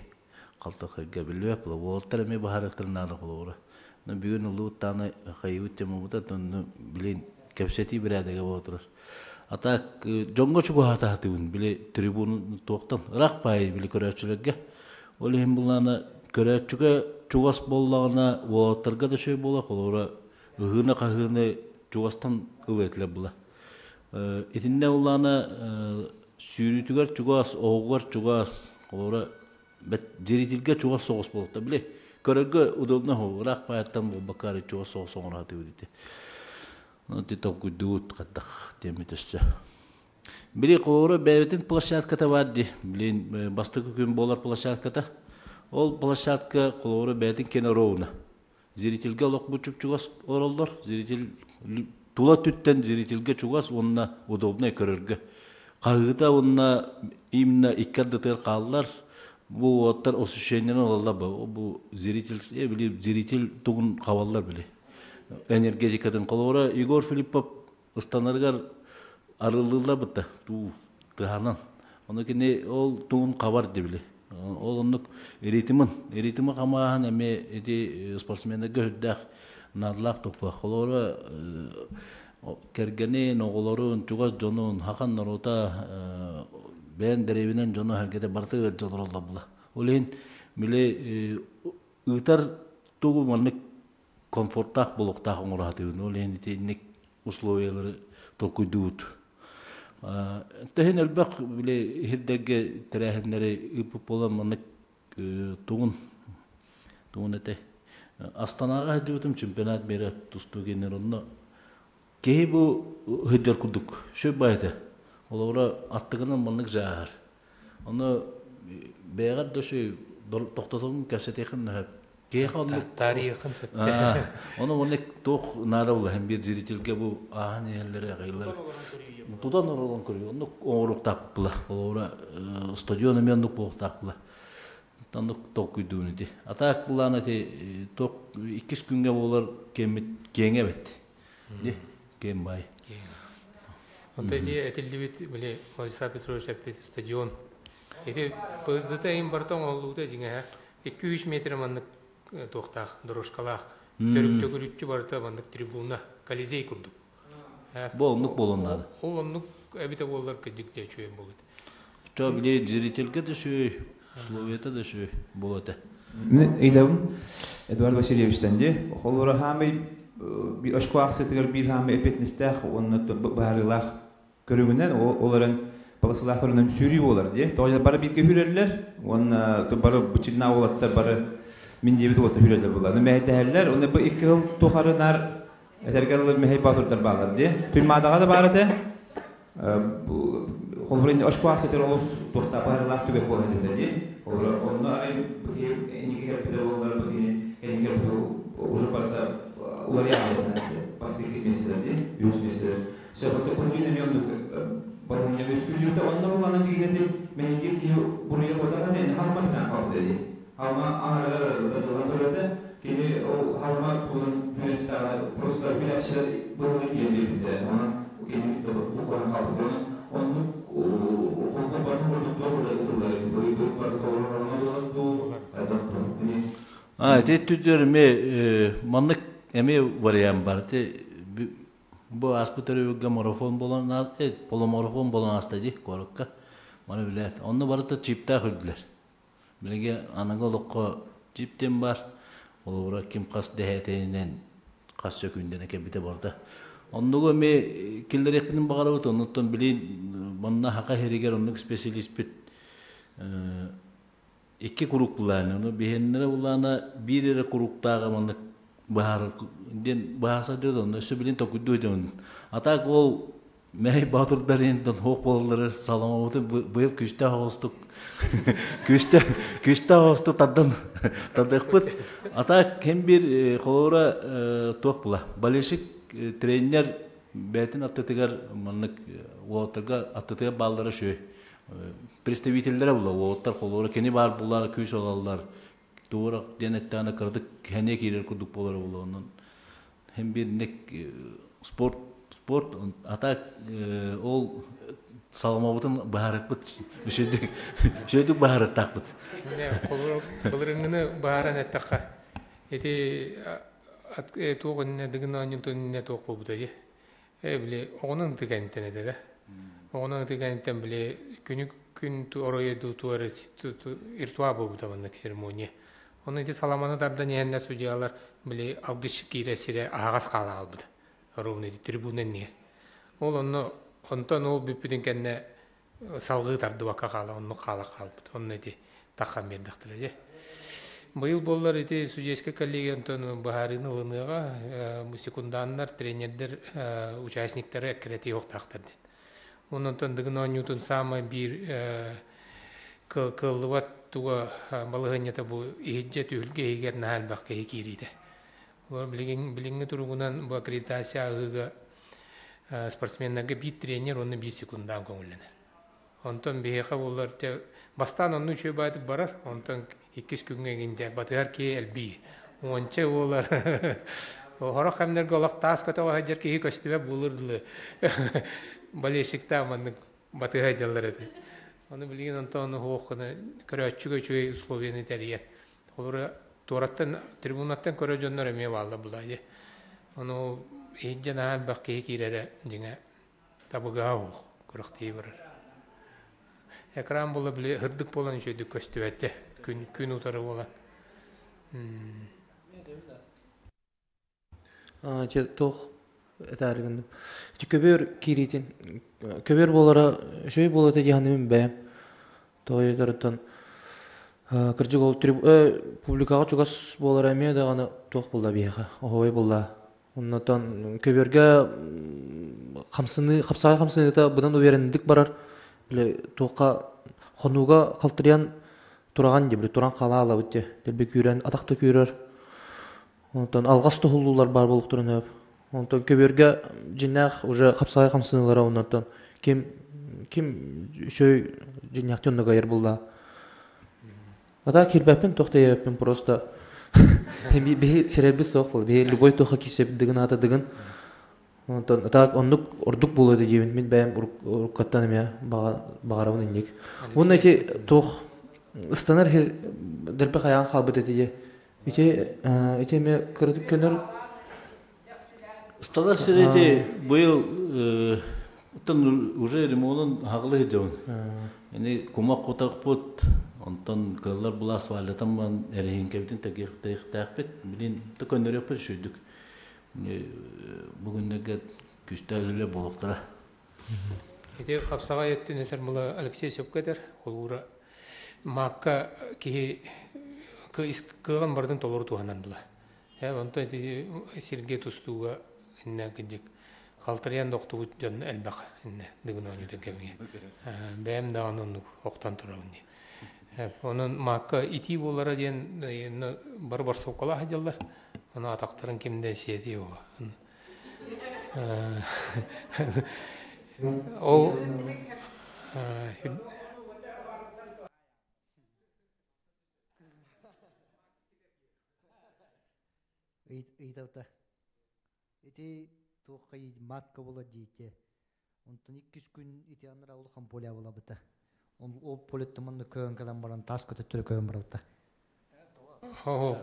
халтархайга биллибэт буолуо. Уолаттар эмиэ быһаарыахтарын наада холобура. Но бүгүн ыллыбыт даҕаны хайыбыт темабыта билин кэпсэтии бэрээдэгэ буола турар. А так дьоҥҥо чугаһата сатыыбын били трибуна туохтан ыраах баайы били көрөөччүлэргэ. Ол иһин буллаҕына көрөөччүгэ чугас буоллаҕына уолаттарга да үчүгэй буолар холобура ыһыыны-хаһыыны чугастан ылыа этилэр була. Итиннэ улаана сүүрүүтүгэр чугас, оҕугар чугас, холобура Бэт зрительгэ чугас соҕус буолта. Били көрөргө удобно хо ыраах баайаттан буолбакка эрэ чугас соҕус оҥоро сатыыбыт ити. Ону ити толкуйдуубут хайдах диэммит өссө. Били холобура бэйэбитин площадката баар дии. Блин, бастакы күн буолар площадката. Ол площадка холобура бэйэтин киэнэ ровно. Зрительгэ олох бу чуп-чугас олороллор. Зритель тула өттүттэн зрительгэ чугас уонна удобнай көрөргө. Хаһыыта уонна именно икки ардытыгар хааллар. Бу уоттар освещениены ылаллар бу. Бу зритель, били зритель тугун хабаллар били. Энергетикатын холобура Егор Филиппов ыстанарыгар арыллыыллар бытта туу тыһанан. Ону кини ол тугун хабар дибили. Ол оннук ритмин, ритми хамааһын эмиэ ити спортсменнарга үрдээх наадалаах туппа. Холобура кэргэнин, оҕолорун, чугас дьонун, хахан норуота бэйэн дэриэбинэн дьону сэргэтэ барыта ыалдьа олороллор була. Ол иһин били ыытар тугу маннык комфорттаах буолуохтаах оҥоро сатыыбын. Ол иһин итинник условиялары толкуйдуубут. Төһөн элбэх били иһирдэргэ тэрээһиннэри ыыппыт буолан маннык тугун тугун этэй Астанаҕа сылдьыбытым чемпионат мира тустуу генер онно киһи бу сылдьар курдук шөп баайта олоҕура аттыгынан маннык жааһар Ону бэйэҕэр да үчүгэй тохтотон кэпсэтиэххин сөп. Киһиэхэ оннук Таарыйыаххын сөп. Ону оннук туох наада буолла һин биир зрительгэ бу ааһан иһэллэри аҕыйлар. Тутан олорон көрүү. Оннук оҥоруохтаах була. Холобура стадион эмиэ оннук буолуохтаах була. Оннук толкуйдуун ити. А так былаан ити туох иккис күҥҥэ буолар киэммит киэҥэ эбит. Ди киэм бай. Онто ити этиллибит били Владислав Петрович эппит стадион. Ити ПСДТ иһин барыта оҥоһуллубута дьиҥэһэ 2-3 метр маннык туохтаах дорожкалаах төрүк төгүрүччү барыта маннык трибуна Колизей курдук. Бу оннук буолуон наада. Ол оннук эбитэ буоллар кырдьык дьэ үчүгэй буолуо. Чо били зрительгэ да үчүгэй, условията да үчүгэй буолуо этэ. Мин ыйдабын Эдуард Васильевичтан дии. Холобура хаамай очко аахсыытыгар биир хаамай эппиэтинэстээх уонна быһаарыылаах көрүҥүнэн ол эрэн полосалаах көрүҥүнэн сүүрүү буолар дии. Тоҕо бары бииргэ үүрэллэр уонна бары бычыннаах уолаттар бары мин диэбит уолаттар үүрэллэр буолла. Аны мэһэйдэһэллэр. Уонна бу икки сыл тухары наар этэргэ дылы мэһэй боотурдар бааллар дии. Туймаадаҕа да баар этэ. Холобура очко аахсыытыгар олус туохтаах быһаарыылаах түгэн буолан этэ дии. Холобура онно арай бу киһи инники кэлбитэ буоллар бу киһи кэнники кэлбитэ уже барыта уларыйа хаалбыта бастакы иккис миэстэлэр дии үһүс миэстэлэр сөп бу эмиэ оннук балаһыанньа үөскүүрдүбүтэ онно буллаҕына дьиҥинэ мэһэйдиир киһи буруйа буотаҕа дии халма бүтэн хаалбыта дии халма аҥарыгар ылан турар кини ол халма туһунан күрэстэҕэ просто күрэхчилэр быһылыы диэн биэрбиттэрэ онон кини буккуһан хаалбыт оннук холбор барытын курдук туох үлэ ытыллар быйыл барыта толору халыма буолар дуу хайдах дуу А ити өттүгэр эмиэ маннык эмиэ вариант бар. Ити бу ааспыт өрөбүлгэ марафон буолан полумарафон буолан ааста дии куоракка. Маны билээт. Онно барыта чиптаах үрдүлэр. Билиги аныгы олоххо чип диэн баар. Холобура ким хас дэһээтинэн хас сөкүүндэнэ кэлбитэ барда. Оннугу эмиэ киллэриэхпитин баҕарабыт. Оннуттан билин манна Хака иһиригэр оннук специалиспит икки куруук былааны. Ону биһиэннэрэ былаана биир эрэ курууктааҕа маннык быһаарар диэн быһааса диэт онно өссө билин толкуйдуу этим. А так ол Мэһэй Боотурдар иһинтэн суох буолаллары саламабытын быйыл күстээх оҕустук күстээх күстээх оҕустук тардан тардыахпыт. А так ким биир холобура туох була болельщик тренер бэйэтин аттытыгар маннык уолаттарга аттытыгар бааллара үчүгэй. Представителлэрэ була уолаттар холобура кини баар буллар күүс ылаллар. Туора диэн эттэҕинэ кыратык хэниэ киирэр курдук буолара буолуо онон Һин биирник спорт спорт а так ол саламабытын быһаарыкпыт үчүгдүк үчүгдүк быһаарыктаахпыт. Холобура былырыҥҥыны быһааран эттэххэ ити туох иннэ дыгын оонньуутун иннэ туох буолбута дии. Э били оҕонун ытыгэнтэн этэ да. Оҕонун ытыгэнтэн били күнү күн оройо дуу туора иртуа буолбута маннык церемония. Ону ити саламаны тардан иһэннэр судьялар били алгыс киирэр сирэ аһаҕас хаала хаалбыта. Ровно ити трибуна иннигэр. Ол онно онтон ол бүппүтүн кэннэ салгыы тардыбакка хаала оннук хаала хаалбыт. Онно ити тахан биэрдэхтэрэ дьэ. Быйыл буоллар ити судейскай коллегия онтон быһаарыыны ылыныаҕа, секунданнар, тренердэр, участниктары эккирэтии уохтаахтар диэн. Онон Дыгын оонньуутун саамай биир кыаллыбат туга балаһыанньата бу иһирдьэ түһүлгэ иһигэр наһаа элбэх киһи киириитэ. Билигин билиҥҥи туругунан бу аккредитация ааһыыга спортсменнарга биир тренер уонна биир секундаан көҥүллэнэр. Онтон биһиэхэ буоллар бастаан онну үчүгэй баайдык барар, онтон иккис күҥҥэ игинде батыһар киһи элбии. Уонча буолар. Хорох кэмнэргэ олох таас көтөҕө сылдьар киһи көстүбэт буолур дылы. Болельщиктаах маннык батыһа сылдьаллар этэ. Ону билигин онтон оһуох гына көрөөччүгэ үчүгэй условияны тэрийэн. Холобура туораттан трибунаттан көрө дьоннор эмиэ бааллар булаайы. Ону иһирдьэ наһаа элбэх киһи киирэрэ дьиҥэ табыгаһа суох күрэхтэһии барар. Экран була били ырдык буолан үчүгэйдик көстүбэттэ. Күн күн утары буолан. Ити туох этээри гынным. Ити көбүөр киириитин көбүөр буолара үчүгэй буолуо этэ дии саныыбын бэйэм. Тоҕо кырдьык ол публикаҕа чугас буолара эмиэ даҕаны туох буолла биһиэхэ оһуобай буолла. Оннотон көбүөргэ хамсаныы хапсаҕай хамсаныыта быдан уверенныйдык барар. Били туохха хонууга халтырыйан тураҕан дии били туран хаалаалабыт дии. Дэлби күүрэн атах да күүрэр. Онтон алҕас туһуллуулар баар буолуохтарын сөп. Онтон көбүөргэ дьиннээх уже хапсаҕай хамсаныылара оннотон ким ким үчүгэй дьиннээхтии онно кыайар буолла. А так киирбэппин туох да диэбэппин просто биһи сирэрбит суох буолла. Биһи любой туохха киирсэбит дыгын аата дыгын. Онтон так оннук ордук буолуо диибин мин бэйэм уруккаттан эмиэ баҕарабын инник. Уонна ити туох ыстанар сир дэлби хайаан хаалбыт этэ Ити ити эмиэ кыратык көнөр Ыстанар сир ити быйыл оттон уже ремонун хаҕылы сылдьабын. Ини кумах кутахпыт, онтон кыаллар былаас валятан бан эрэһиҥкэбитин тэйиэхтээхпит. Билин да көннөрүөхпүт үчүгдүк. Бүгүннэргэ күстээх үлэ буолуохтара. Ити хапсаҕай өттүн этэр була Алексей сөпкө этэр. Холуура маакка киһи кыаҕын барытын толору туһанар була. Онтон ити сиргэ тустууга иннэ кырдьык халтарыйан да охтубут дьон элбэх иннэ Дыгын оонньуутун кэмигэр. Бэйэм даҕаны оннук охтон турабын дии. Онон маакка итии буолара диэн бары борсуоккалаах сылдьаллар. Ону атахтарын ким да сиэтиэ уо. Ол Ыйытабыта. Ити туоххай матка була диите. Онтон иккис күн ити анара улахан поля булабыта. Ол полеттан манна көөн кэлэн баран таас көтөттөрө көөн барабыта.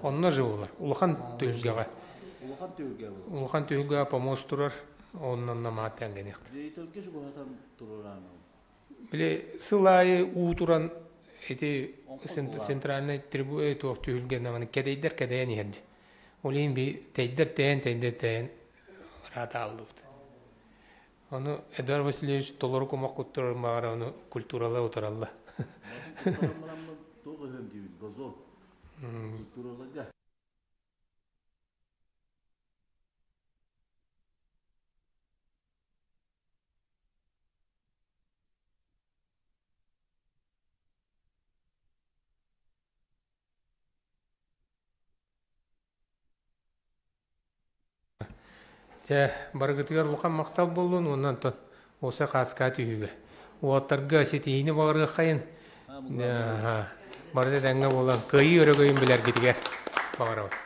Онно же болар. Улахан түһүлгэҕэ. Улахан түһүлгэ болар. Улахан түһүлгэҕэ помост турар. Оннон намаат тэнгениэхтэр. Зрительгэ чугаһатан турар Били сыл аайы уу туран ити центральный трибу туох түһүлгэ наманы кэдэйдэр кэдэйэн иһэр. Ол иһин би тэйдэр тэйэн тэйдэр тэйэн ыраата ааллыбыт. Ону Эдуард Васильевич толору кумах куттарар маҕара ону культурала утаралла. Туох өһөм диибит газон. Культураларга. Дьэ, барыгытыгар улахан махтал буоллун уонна онтон уоса хааскаа түһүүгэ. Уолаттарга ситиһиини баҕарыаххайын. Барыта тэҥҥэ буолан кыайыы өрөгөйүн билэргитигэр баҕарабын.